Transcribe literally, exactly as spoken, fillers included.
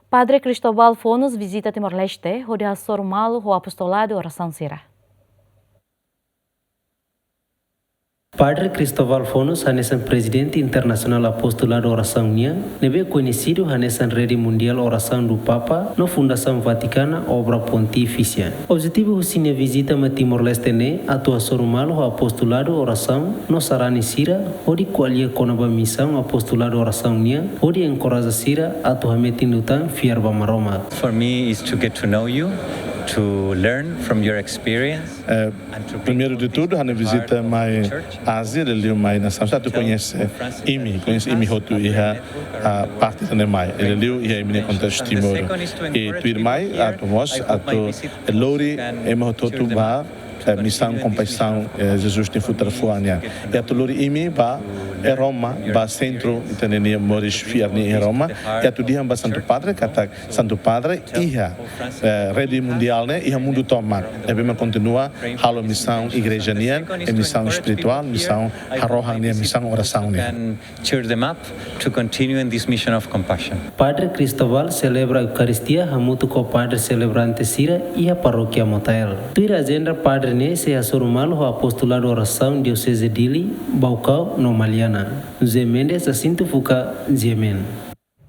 Padre Cristóbal Fonos vizita Timor-Leste hodi hasoru malu ho apostoladu orasaun sira. Padre Cristóbal Fonos hanesan Prezidente Internasionál Apostoladu Orasaun nian, ne'ebé koñesidu hanesan Rede Mundiál Orasaun do Papa no Fundasaun Vatikana Obra Pontificia. Objetivu husi nia vizita mai Timor-Leste ne'e atu hasoru malu ho apostoladu orasaun no sarani sira hodi ko'alia kona-ba misaun apostoladu orasaun nian hodi enkoraja sira atu hametin liután fiar ba Maromak. For me is to get to know you, to learn from your experience. Eh, Primeiru de tudu, ha'u-nia vizita mai Ázia, liuliu mai nasaun sira, atu koñese imi, koñese imi hotu iha, ah, parte ida-ne'e mai, liuliu iha imi-nia kontestu Timor. I tuirmai, atu mós, atu lori ema hotu-hotu ba, eh, misaun kompaixaun, eh, Jesus nia futar fuan nian. I atu lori imi ba, eh, Roma, ba sentru, ita-nia moris fiar nian iha Roma. I atu dehan ba Santu Padre katak Santu Padre iha, eh, rede mundiál ne'e, iha mundu tomak. Ne'ebé mak kontinua halo misaun igreja nian, eh, misaun espirituál, misaun harohan nian, misaun orasaun nian. And cheer them up to continue in this mission of compassion. Padre Cristóbal selebra Eukaristia hamutuk ho padre selebrante sira iha Parókia Motael. Tuir ajenda, padre ne'e sei hasoru malu ho apostoladu orasaun Dioseze Dili, Baucau no Maliana. José Mendes, Jacinto Fuca, G M N.